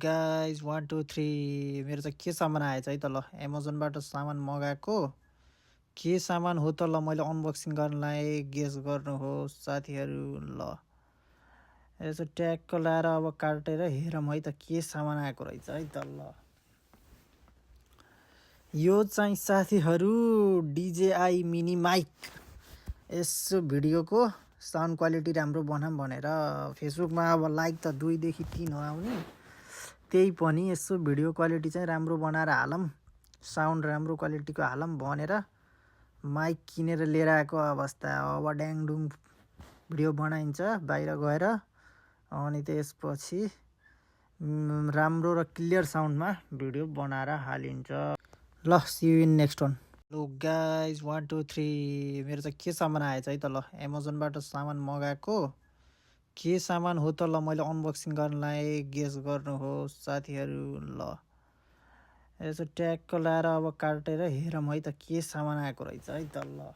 Guys 1 2 3 मेरो चाहिँ के सामान आएछ है त ल एमाजोनबाट सामान मगाएको के सामान हो त ल मैले अनबक्सिङ गर्नलाई गेस गर्नुहोस् साथीहरू। ल यसो ट्यागको लाएर अब काटेर हेरौँ है त के सामान आएको रहेछ है त। ल यो चाहिँ साथीहरू DJI मिनी माइक। यसो भिडियोको साउन्ड क्वालिटी राम्रो बनाऊँ भनेर फेसबुकमा अब लाइक त 2 देखि 3 हो आउने, त्यही पनि यसो भिडियो क्वालिटी चाहिँ राम्रो बनाएर हालौँ, साउन्ड राम्रो क्वालिटीको हालौँ भनेर माइक किनेर लिएर आएको अवस्था। अब ड्याङडुङ भिडियो बनाइन्छ बाहिर गएर, अनि त्यसपछि राम्रो र क्लियर साउन्डमा भिडियो बनाएर हालिन्छ। ल see you in next one. Hello guys 1 2 3 मेरो चाहिँ के सामान आएछ है त ल एमाजोनबाट सामान मगाएको के सामान हो त ल मैले अनबक्सिङ गर्नलाई गेस गर्नुहोस् साथीहरू। ल यसो ट्यागको लाएर अब काटेर हेरौँ है त के सामान आएको रहेछ है त। ल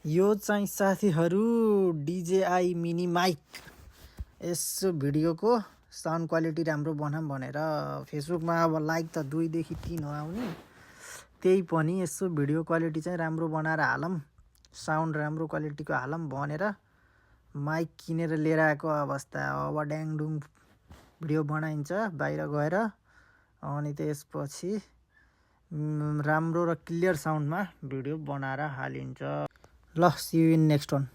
यो चाहिँ साथीहरू DJI मिनी माइक। यसो भिडियोको साउन्ड क्वालिटी राम्रो बनाऊँ भनेर फेसबुकमा अब लाइक त 2 देखि 3 हो आउने, त्यही पनि यसो भिडियो क्वालिटी चाहिँ राम्रो बनाएर हालौँ, साउन्ड राम्रो क्वालिटीको हालौँ भनेर माइक किनेर लिएर आएको अवस्था। अब ड्याङडुङ भिडियो बनाइन्छ बाहिर गएर, अनि त्यसपछि राम्रो र क्लियर साउन्डमा भिडियो बनाएर हालिन्छ। ल see you in next one.